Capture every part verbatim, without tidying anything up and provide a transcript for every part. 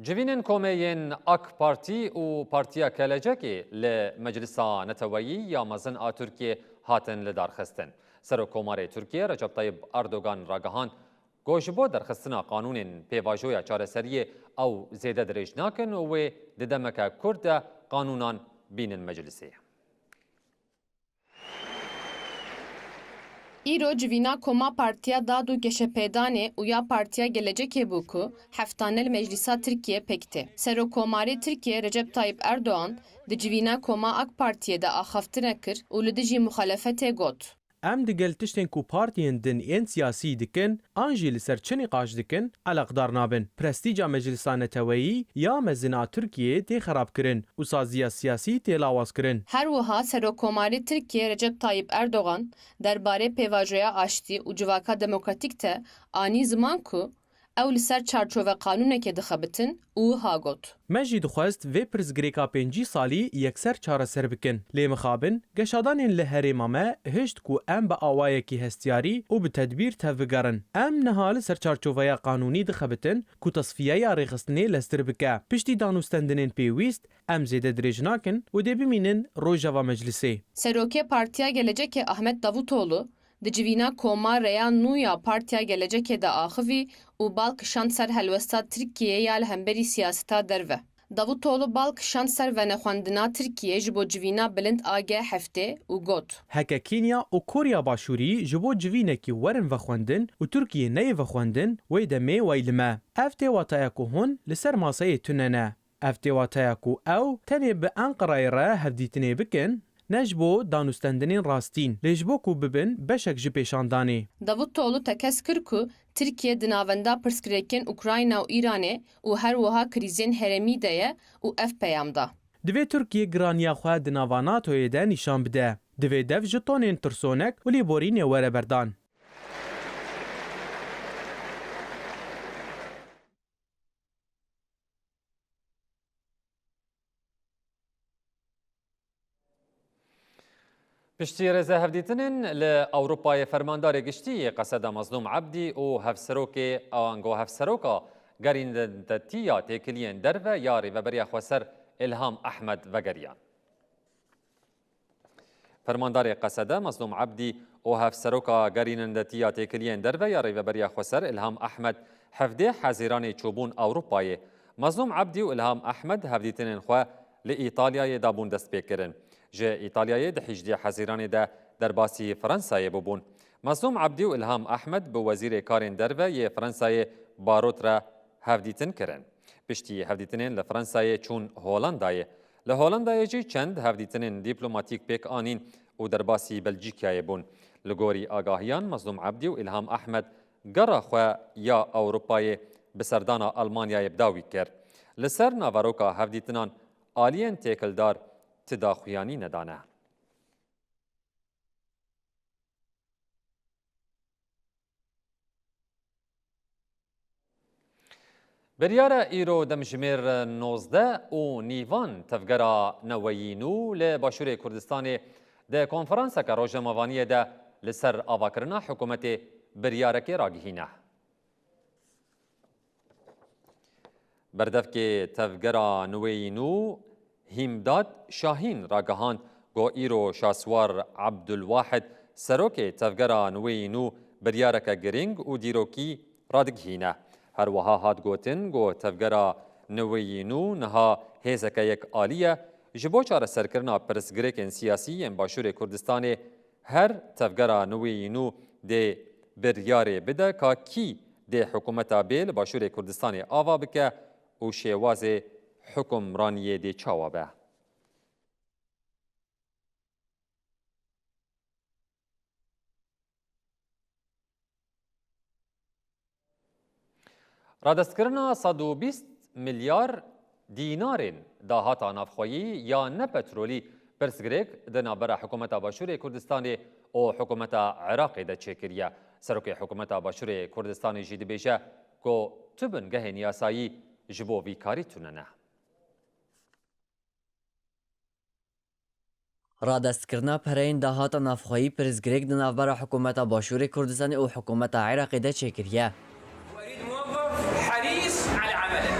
Civînên komê yên AK Partî û Partiya Kelecekê li Meclisa Neteweyî ya Mezin a Tirkiyê hatin lidarxistin. Serokkomarê Tirkiyê Recep Tayyip Erdogan ragihand ku ji bo derxistina qanûnên pêvajoya çareseriyê ew zêde dirêj nakin û wê di demeke kurt de qanûnan bînin meclisê. Îro civîna koma Partiya Dad û Geşepêdanê û ya Partiya Gelecekê bû ku heftane li Meclîsa Tirkiyê pêk tê. Serokkomarê Tirkiyê Recep Tayyip Erdogan di civîna koma AK Partiyê de axaftinek kir û li dijî muxalefetê got. Em digel tiştên ku partiyên din yên siyasî dikin, an jî li ser çi nîqaş dikin, eleqdar nabin. Prestîca Meclisa Neteweyî ya Mezin a Tirkiyê tê xerabkirin û saziya siyasî tê lawazkirin. Her wiha Serokkomarê Tirkiyê Recep Tayyip Erdogan derbarê pêvajoya aştî û civaka demokratîk de anî ziman ku ew li ser çarçove qanûnekê dixebitin û wiha got. Me jî dixwest vê pirsgirêka pêncî salî yekser çareser bikin. Lê mixabin, geşadanên li herêma me hişt ku em bi awayekî hestiyarî û bi tedbîr tevbigerin. Em niha li ser çarçoveya qanûnî dixebitin ku tesfiyeya rêxistinê leztir bike. Piştî danûstendinên pêwîst, em zêde dirêj nakin û dê bimînin rojeva meclisê. Serokê Partiya Gelecekê Ahmet Davutoglu di civîna koma rêya nû ya Partiya Gelecekê de axivî û bal kişand ser helwesta Tirkiyeyê ya li hemberî siyaseta derve. Davutoglu bal kişand ser venexwendina Tirkiyê ji bo civîna bilind A G heftê û got. Heke Kenya û Korya Başûrî ji bo civînekî werin vexwendin û Tirkiye neyê vexwendin, wê demê wey li me. Ev tê wataya ku hûn li ser maseyê tune ne. Ev tê wataya ku ew tenê bi Enqerayê re hevdîtinê bikin, ne ji bo danûstendinên rastîn, lê ji bo ku bibin beşek ji pêşandanê. Davutoglu tekez kir ku Tirkiye di navenda pirsgirêkên Ukrayna û Îranê û her wiha krîzên herêmî de ye û ev peyam da. Divê Tirkiye giraniya xwe di nava NATOyê de nîşan bide. Divê dev ji tonên tirsonek û lêborînê were berdan. Piştî rêzehevdîtinên li Ewropayê, fermandarê giştî yê Qeseda Mezlûm Ebdî û hevserokê, ango hevseroka gerîndetiya têkiliyên derve ya Rêveberiya Xweser Îlham Ehmed vegeriyan. Fermandarê Qesede Mezlûm Ebdî û hevseroka gerînendetiya têkiliyên derve ya Rêveberiya Xweser Îlham Ehmed hevdê Hezîranê çûbûn Ewropayê. Mezlûm Ebdî û Îlham Ehmed hevdîtinên xwe li Îtalyayê dabûn destpêkirin. Ji Îtalyayê di hîjdê Hezîranê de derbasî Fransayê bûbûn. Mezlûm Ebdî û Îlham Ehmed bi Wezîrê Karên Derve yê Fransayê Barot re hevdîtin kirin. Piştî hevdîtinên li Fransayê çûn Holandayê. Li Holandayê jî çend hevdîtinên dîplomatîk pêk anîn û derbasî Belcîkayê bûn. Li gorî agahiyan, Mezlûm Ebdî û Îlham Ehmed gera xwe ya Ewropayê bi serdana Almanyayê bi dawî kir. Li ser naveroka hevdîtinan aliyên têkildar ti daxuyanî nedane. Biryar e îro demjimêr nozdeh û nîvan tevgera neweyî nû li Başûrê Kurdistanê di konferanseke rojnamevaniyê de li ser avakirina hikûmetê biryarekê ragihîne. Berdevkê tevgera nûweyî nû Hîmdad Şahîn ragihand ku îro Şaswar Ebdulwahid, serokê tevgera nûweyî nû, biryareke girîng û dîrokî radigihîne. Her wiha hat gotin ku tevgera nûweyî nû niha hêzeke yek alî ye ji bo çareserkirina pirsgirêkên siyasî yên Başûrê Kurdistanê. Her tevgera nûweyî nû dê biryarê bide ka kî dê hikûmeta bê li Başûrê Kurdistanê ava bike û şêwazê hukimraniyê dê çawa be. Radestkirina sed û bîst milyar dînarên dahata navxweyî ya ne petrolî pirsgirêk di navbera hikûmeta Başûrê Kurdistanê û hikûmeta Iraqê de çêkiriye. Serokê hikûmeta Başûrê Kurdistanê jî dibêje ku tu bingehên yasayî ji bo vî karî tune ne. Radestkirina pereyên dahata navxweyî pirsgirêk di navbera hikûmeta Başûrê Kurdistanê û hikûmeta Iraqê de çêkiriye. أريد موظف حريص على عمله.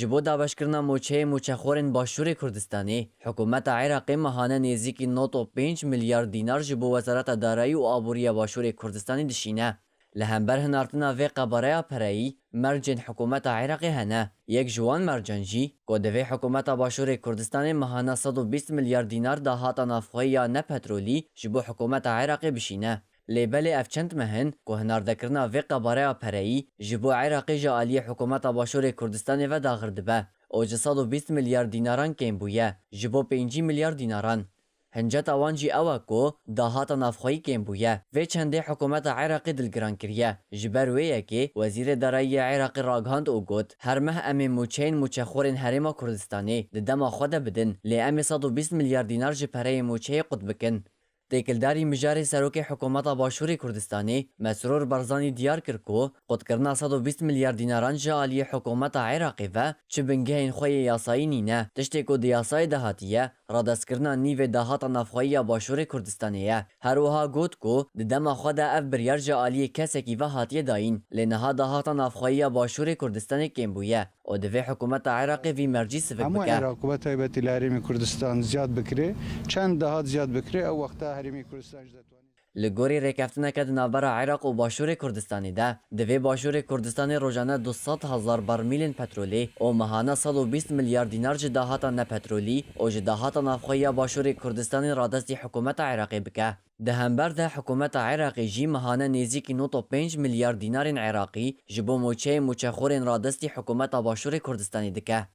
Ji bo dabeşkirina mûçeyê mûçexorên Başûrê Kurdistanê, hikûmeta Iraqê mehane nêzîkî nod û pênc milyar dînar ji bo Wezareta Darayî û Aboriya Başûrê Kurdistanê dişîne. Li hember hinartina vê qebareya pereyî, mercên hikûmeta Iraqê hene. Yek ji wan mercan jî, ku divê hikûmeta Başûrê Kurdistanê mehana sed û bîst milyar dînar dahata navxweyî ya ne petrolî ji bo hikûmeta Iraqê bişîne. Lê belê ev çend meh in ku hinardekirina vê qebareya pereyî ji bo Iraqê ji aliyê hikûmeta Başûrê Kurdistanê ve daxir dibe û ji sed û bîst milyar dînaran kêm bûye ji bo pêncî milyar dînaran. Hinceta wan jî ew e ku dahata navxweyî kêm bûye. Vê çendê hikûmeta Iraqê dilgiran kiriye. Ji ber wê yekê Wezîrê Darayî yê Iraqê ragihand û got, her meh em ê mûçeyên mûçexorên Herêma Kurdistanê di dema xwe de bidin, lê em ê sed û bîst milyar dînar ji pereyê mûçeyê qut bikin. Têkildarî mijarê Serokê Hikûmeta Başûrê Kurdistanê Mesrûr Barzanî diyar kir ku qutkirina sed û bîst milyar dînaran ji aliyê hikûmeta Iraqê ve çi bingehên xwe yê yasayî nîne. Tiştê ku di yasayê de hatiye, radestkirina nîvê dahata navxweyî ya Başûrê Kurdistanê ye. Her wiha got ku di dema xwe de ev biryar ji aliyê kesekî ve hatiye dayîn, lê niha dahata navxweyî ya Başûrê Kurdistanê kêm bûye û divê hikûmeta Iraqê vî mercî sivik Hemû bike. Iraq, bi taybetî li Herêmê Kurdistan ziyad bikirê, çend dahat ziyad bikirê, ew wexta Herêmê Kurdistan jî detwanî. Li gorî rêkeftineke di navbera Iraq û Başûrê Kurdistanê de, divê Başûrê Kurdistanê rojane du sed hezar barmîlên petrolê û mehane sed û bîst milyar dînar ji dahata nepetrolî û ji dahata navxweyî ya Başûrê Kurdistanê radestî hikûmeta Iraqê bike. Di hember de hikûmeta Iraqê jî mehane nêzîkî nod û pênc milyar dînarên Iraqî ji bo mûçeyê mûçexorên radestî hikûmeta Başûrê Kurdistanê dike.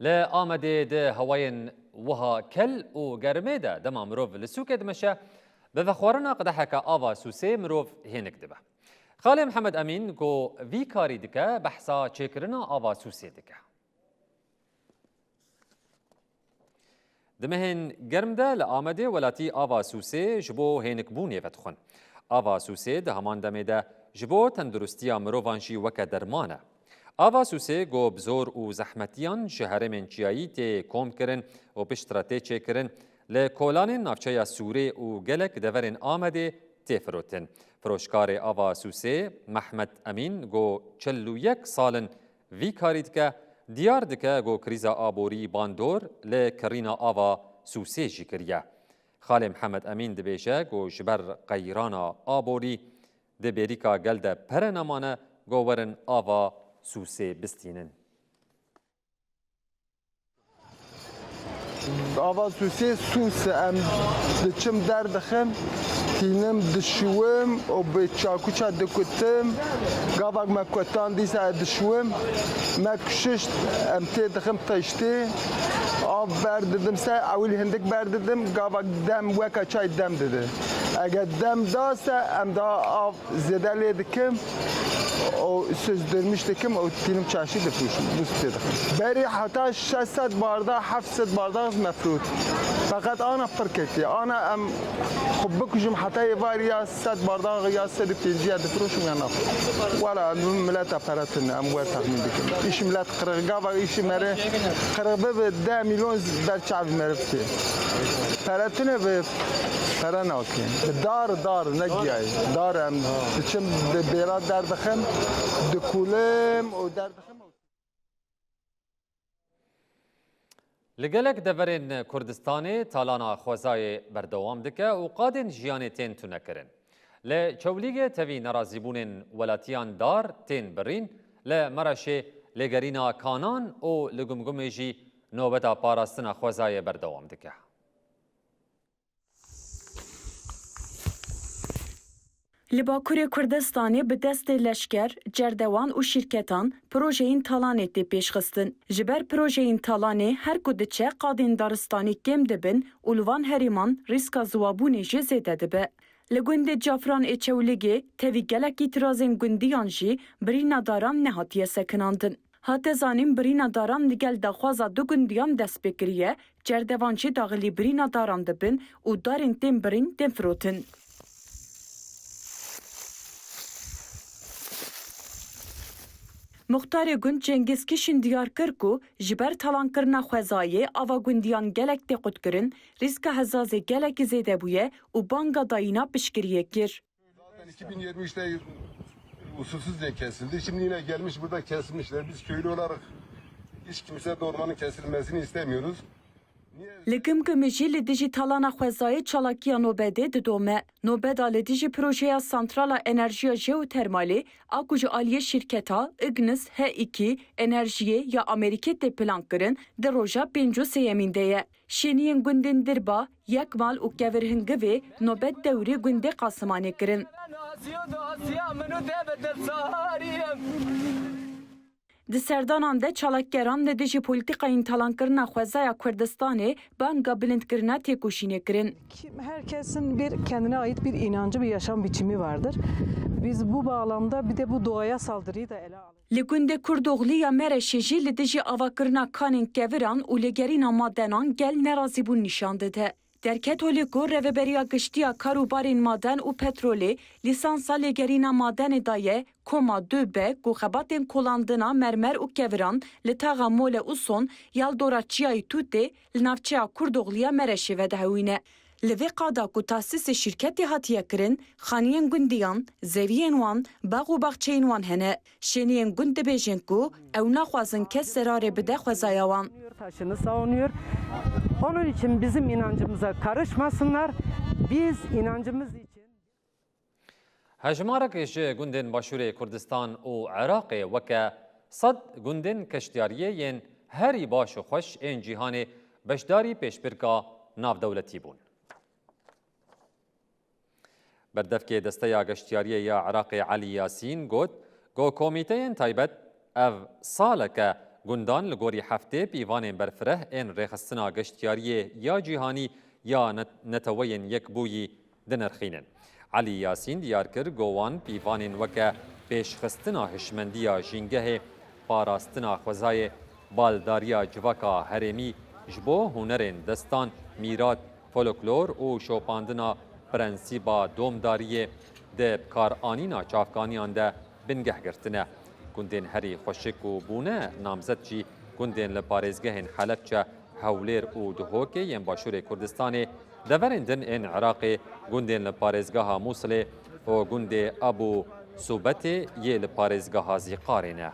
Li Amedê di hewayên wiha kel û germê de dema mirov li sûkê dimeşe, bi vexwarina qideheke ava sûsê mirov hênik dibe. Xalê Mihemed Emîn ku vî karî dike, behsa çêkirina ava sûsê dike. Di mehên germ de li Amedê welatî ava sûsê ji bo hênikbûnê vedixwin. Ava sûsê di heman demê de ji bo tenduristiya mirovan jî weke derman e. Ava sûsê ku bi zor û zehmetiyan ji herêmên çiyayî tê komkirin û piştre tê çêkirin, li kolanên navçeya Sûrê û gelek deverên Amedê tê firotin. Firoşkarê ava sûsê Mehmet Emîn ku çil û yek sal in vî karî dike, diyar dike ku krîza aborî bandor li kirîna ava sûsê jî kiriye. Xalê Mihemed Emîn dibêje ku ji ber qeyrana aborî di bêrîka gel de pere nemane ku werin ava sûsê bistînin. Ava sûsê sûs e, em diçim derdixim, tînim dişiwim û bi çakûça dikutim. Gavak me kutan dîsa dişiwim. Me kuşişt, em tê dixim tiştê. Av berdidim se, ewil hindik berdidim, gavak dem weke çay dem didi. Eger dem da se, em daha av zêde lê dikim û süzdürmüş dikim û tînim çaşî difroşim, bûst tê dixim. Berî heta şeş sed barda, heft sed barda me firot. Feqet ana pir ketî. Ana em xwe bikujim heta êvarî ya sed barda ya sed û pêncî ya difroşim ya naxwe. Wala em mileta pere tune, em wer texmîn dikim. Îş milet qirix, gava îşî mere qirix bibe deh milyon ber çavî mere bike. Pere tune bi Pere nake. Bi dar, dar, ne giyayê. Dar em diçim, bi bêra derdixim, dikûlim û derdixim. Li gelek deverên Kurdistanê talana xwezayê berdewam dike û qadên jiyanê tên tunekirin. Li Çewlîgê tevî nerazîbûnên welatiyan dar tên birîn, li Mereşê lêgerîna kanan û li Gumgumê jî nobeta parastina xwezayê berdewam dike. Li Bakurê Kurdistanê bi destê leşker, cerdewan û şîrketan projeyên talanê tê pêşxistin. Ji ber projeyên talanê her ku diçe qadên daristanî kêm dibin û li van herêman rîska ziwabûnê jî zêde dibe. Li gundê Cafran ê Çewligê tevî gelek îtirazên gundiyan jî birîna daran nehatiye sekinandin. Hate zanîn, birîna daran li gel daxwaza du gundiyan dest pê kiriye, cerdevan jî daxilî birîna daran dibin û darên tên birîn tên firotin. Muxtarê gund Cengiz Kişin diyar kir ku ji ber talankirina xwezayê ava gundiyan gelek tê qutkirin, rîska hezazê gelekî zêde bûye û banga dayîna piştgiriyê kir. Zaten iki bin yirmi üçte usulsüzce kesildi. Şimdi yine gelmiş burada kesmişler. Biz köylü olarak hiç kimse de ormanın kesilmesini istemiyoruz. Li Gimgimê jî li dijî talana xwezayê çalakiya nobedê didome. Nobeda li dijî projeya santrala enerjiya jeotermalê a ku ji aliyê şîrketa Ignis H iki Enerjiyê ya Amerîkê tê plankirin, di roja pêncî û sêyemîn de ye. Şêniyên gundên Dirba, Yekmal û Kevirhingivê nobet dewrê gundê Qasimanê kirin. Di serdanan de çalakgeran li dijî polîtîkayên talankirina xwezaya Kurdistanê banga bilindkirina têkoşînê kirin. Kim, herkesin bir kendine ait bir inancı, bir yaşam biçimi vardır. Biz bu bağlamda bir de bu doğaya saldırıyı da ele alalım. Li gundê Kurdoxlî ya Mereşê jî li dijî avakirina kanên keviran û lêgerîna madenan gel nerazîbûn nîşan dide. Derket holê ku Rêveberiya Giştî ya Kar û Barên Maden û Petrolê lîsansa lêgerîna madenê daye Koma du B ku xebatên kolandina mermer û keviran li taxa Mole û Son ya li dora Çiyayê Tûtê li navçeya Kurdoxliya Merişê vedihewîne. Li vê qada ku tasîsê şîrketê hatiye kirin, xaniyên gundiyan, zeviyên wan, bax û baxçeyên wan hene. Şêniyên gund dibêjin ku ew naxwazin kes zerarê bide xwezaya wan. Taşını savunuyor. Onun için bizim inancımıza karışmasınlar. Biz inancımız için Hejmarek ji gundên Başûrê Kurdistan û Iraqê weke sed gundên keştiyariyê yên herî baş û xweş ên cîhanê beşdarî pêşbirka navdewletî bûn. Berdevkê Desteya Geştiyariyê ya Iraqê Elî Yasîn got ku komîteyên taybet ev saleke gundan li gorî heftê pîvanên berfireh ên Rêxistina Geştiyariyê ya Cîhanî ya Net-, Neteweyên Yekbûyî dinirxînin. Elî Yasîn diyar kir ku wan pîvanên weke pêşxistina hişmendiya jîngehê, parastina xwezayê, baldariya civaka herêmî ji bo hunerên destan, mîrat, folklor û şopandina prensîba domdariyê di bikaranîna çavkaniyan de bingeh girtine. Gundên herî xweşik û bûne namzet jî gundên li parêzgehên Helebçe, Hewlêr û Duhokê yên Başûrê Kurdistanê, deverên din ên Iraqê, gundên li parêzgeha Mûsilê û gundê Ebû Sûbetê yê li parêzgeha Zîqarê ne.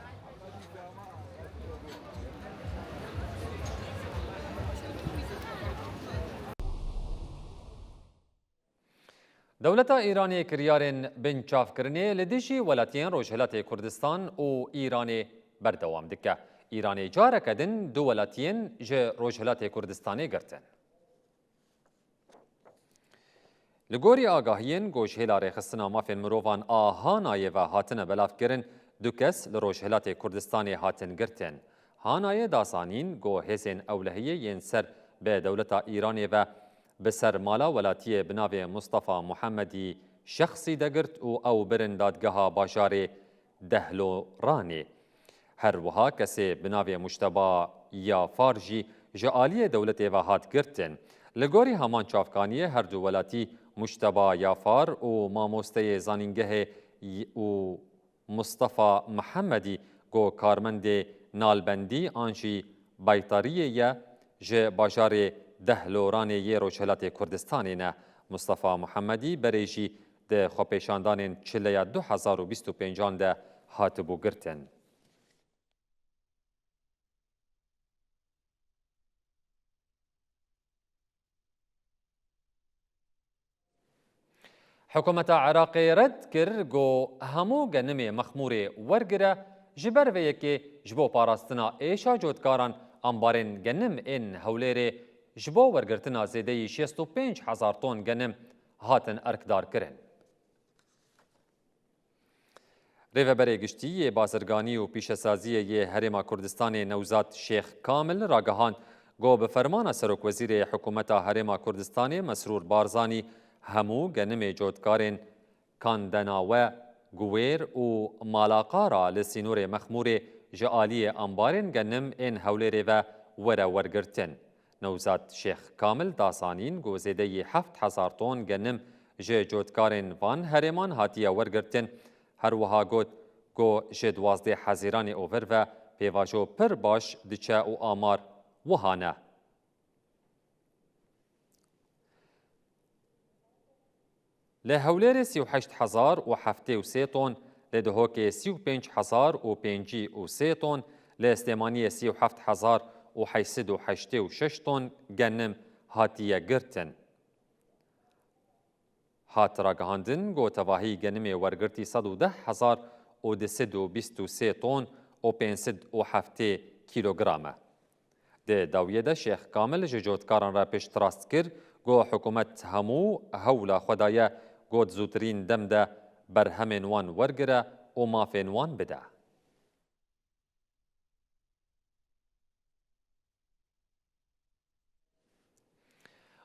Dewleta Îranê kiryarên binçavkirinê li dijî welatiyên Rojhilatê Kurdistan û Îranê berdewam dike. Îranê careke din du welatiyên ji Rojhilatê Kurdistanê girtin. Li gorî agahiyên ku ji Hêla Rêxistina Mafên Mirovan a Hanayê ve hatine belavkirin, du kes li Rojhilatê Kurdistanê hatin girtin. Hanayê da zanîn ku hêzên ewlehiyê yên ser bi dewleta Îranê ve bi ser mala welatiyê bi navê Mustafa Muhemmedî şexsî de girt û ew birin dadgeha bajarê Dehloranê. Her wiha kesê bi navê Mujteba Yafar jî ji aliyê dewletê ve hat girtin. Li gorî heman çavkaniyê her du welatî Mujteba Yafar û mamosteyê zanîngehê y-, û Mustafa Mihemedî ku karmendê nalbendî an jî baytariyê ye, ji bajarê Dehloranê yê Rojhilatê Kurdistanê ne. Mustafa Mihemedî berê jî di xwepêşandanên çileya du hezar û bîst û pêncan de hatibû girtin. Hikûmeta Iraqê red kir ku hemû genimê mexmûrê wergire, ji ber vê yekê ji bo parastina êşa cotkaran ambarên genim ên Hewlêrê ji bo wergirtina zêdeyî şêst û pênc hezar ton genim hatin erkdarkirin. Rêveberê Giştî yê Bazirganî û Pîşesaziyê yê Herêma Kurdistanê Newzad Şêx Kamil ragihand, ku bi fermana Serokwezîrê Hikûmeta Herêma Kurdistanê Mesrûr Barzanî hemû genimê cotkarên Kandenawe, Guwêr û Malaqara li sînorê Mexmûrê ji aliyê ambarên genim ên Hewlêrê ve were wergirtin. Newzad Şêx Kamil da zanîn ku zêdeyî heft hezar ton genim ji cotkarên van herêman hatiye wergirtin. Her wiha got, Ku ji duwazdeh Hezîranê û vir ve pêvajo pir baş diçe û amar wiha ne. Li Hewlêrê sî û heşt hezar û heftê û sê ton, li Dihokê sî û pênc hezar û pêncî û sê ton, li Silêmaniyê sî û heft hezar û heşt sed û heştê û şeş ton genim hatiye girtin. Hat ragihandin ku tevahî genimê wergirtî sed û deh hezar û du sed û bîst û sê ton û pênc sed û heftê kîlogram e. Di dawiyê de Şêx Kamil ji cotkaran re piştrast kir ku hikûmet hemû hewla xwe daye ku di zûtirîn dem de berhemên wan wergire û mafên wan bide.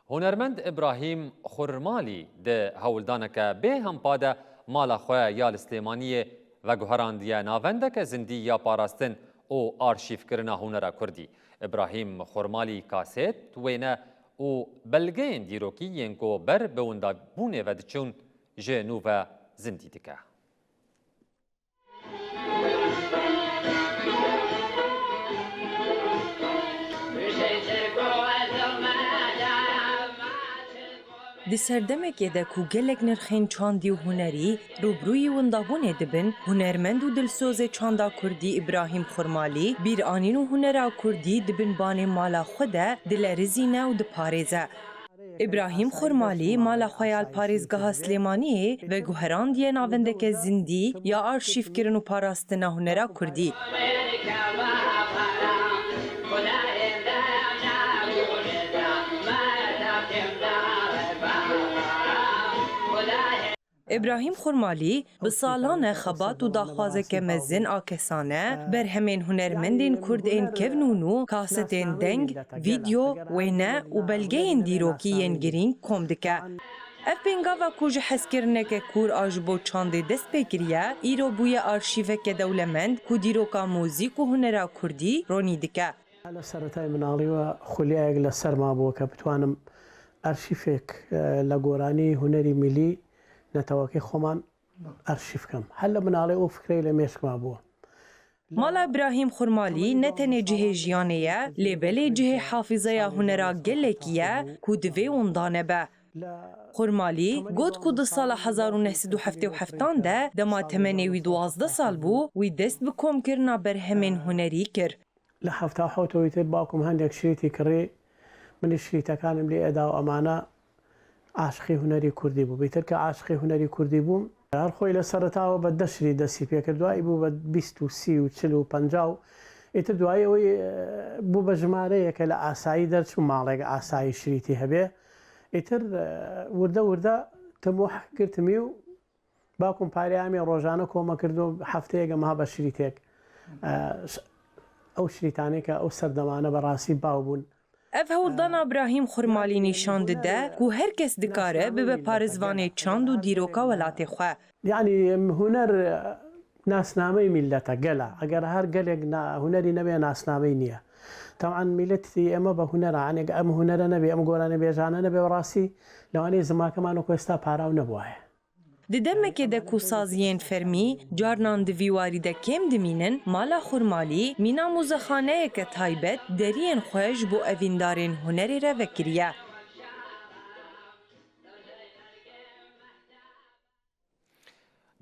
Hunermend Îbrahîm Xurmalî di hewldaneke bê hempa de mala xwe ya li Silêmaniyê veguherandiye navendeke zindî ya parastin û arşîvkirina hunera kurdî. Îbrahîm Xurmalî kaset, wêne û belgeyên dîrokî yên ku ber bi windabûnê ve diçûn ji nû ve zindî dike. Di serdemekê de ku gelek nirxên çandî û hunerî rûbirûyî windabûnê dibin, hunermend û dilsozê çanda kurdî Îbrahîm Xurmalî bîranîn û hunera kurdî di bin banê mala xwe de dilerizîne û diparêze. Îbrahîm Xurmalî mala xwe ya li parêzgeha Silêmaniyê veguherandiye navendeke zindî ya arşîvkirin û parastina hunera kurdî. Îbrahîm Xurmalî bi salan e xebat û daxwazeke mezin a kesane, berhemên hunermendên kurd ên kevn û nû, kasetên deng, vîdyo, wêne û belgeyên dîrokî yên girîng kom dike. Ev pêngava ku ji hezkirineke kûr a ji bo çandê dest pê kiriye, îro bûye arşîveke dewlemend ku dîroka muzîk û hunera kurdî ronî dike. Li serretayê minalî we xulyayek li ser mabû ke bitwanim arşîvek, e, li goranî hunerî milî netewekê xweman arşîv kim. Her li minalê û fikreyê li mêşk mabû. Mala Îbrahîm Xurmalî ne tenê cihê jiyanê ye, lê belê cihê hafîzeya hunera gelekî ye ku divê winda nebe. Xurmalî got ku di sala hezar û neh sed û heftê û heftan de, dema temenê wî duwazdeh sal bû, wî dest bi komkirina berhemên hunerî kir. Li hefta hewt û îtir bakum hendek şirîtî kirî, min şirîtekanim lê eda û emane aşiqî hunerî kurdî bû. Bêtir ke aşiqî hunerî kurdî bûm, her xwe li seretawa be deh şirît destî pê kir. Duayî bû be bîst û sî û çil û penca û îtir duayî wî, e, bû be jimareyeke li asayî derçû, malek asayî şirîtî hebe. Îtir, e, wirde wirde timûh girtimî û Bakum parê em ê rojane koma kirdo, hefteyek em ha be şirîtek. E, ş-, ew şirîtanê ke ew serdemane be rastî baw bûn. Ev hewldana Îbrahîm Xurmalî nîşan dide ku her kes dikare bibe parêzvanê çand û dîroka welatê xwe. Yanî, em, huner, e, nasnameyê mîllet e, gel e. Eger her gelek na-, hunerî nebe, nasnameyê niye. Teban mîletî eme be huner e. Yanî, em hunere nebe, em goranê bêjane nebe, rastî, lewanê zimakeman ku esta para û nebûye. Di demekê de ku saziyên fermî carnan di vî warî de kêm dimînin, mala Xurmalî mîna muzexaneyeke taybet deriyên xwe ji bo evîndarên hunerê re vekiriye.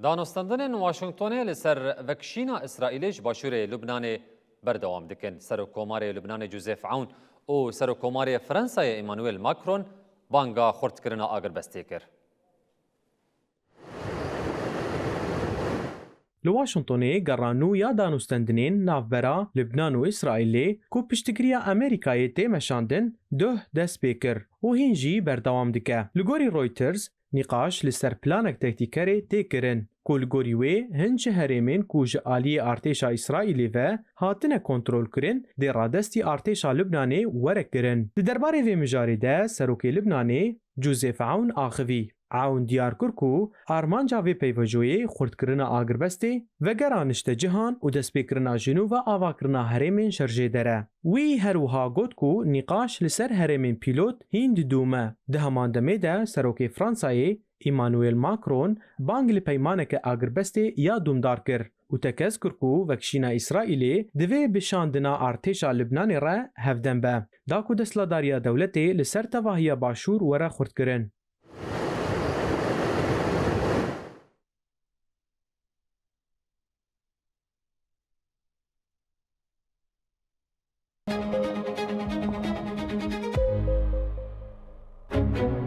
Danûstendinên Washingtonê li ser vekişîna Îsraîlê ji başûrê Lubnanê berdewam dikin. Serokkomarê Lubnanê Joseph Aoun û Serokkomarê Fransayê Emmanuel Macron banga xurtkirina agirbestê kir. Li Washingtonê gerra nû ya danûstendinên navbera Libnan û Îsraîlê ku piştgiriya Amerîkayê tê meşandin, duh dest pê kir û hîn jî berdewam dike. Li gorî Reuters, nîqaş li ser planek tehdîkerê tê kirin ku li gorî wê hin ji herêmên ku ji aliyê artêşa Îsraîlê ve hatine kontrolkirin dê radestî artêşa Libnanê were kirin. Di derbarê vê mijarê de Serokê Libnanê Joseph Aoun axivî. Aoun diyar kir ku armanca vê peyvajoyê xurtkirina agirbestê, vegera niştecihan û destpêkirina ji nû ve avakirina herêmên şerjêder e. Wî her wiha got ku nîqaş li ser herêmên pîlot hîn didûme. Di heman demê de Serokê Fransayê Emmanuel Macron bang li peymaneke agirbestê ya dûmdar kir. û tekez kir ku vekişîna Îsraîlê divê bi şandina artêşa Libnanê re hevdem be, da ku desthilatdariya dewletê li ser tevahiya Başûr were xurtkirin.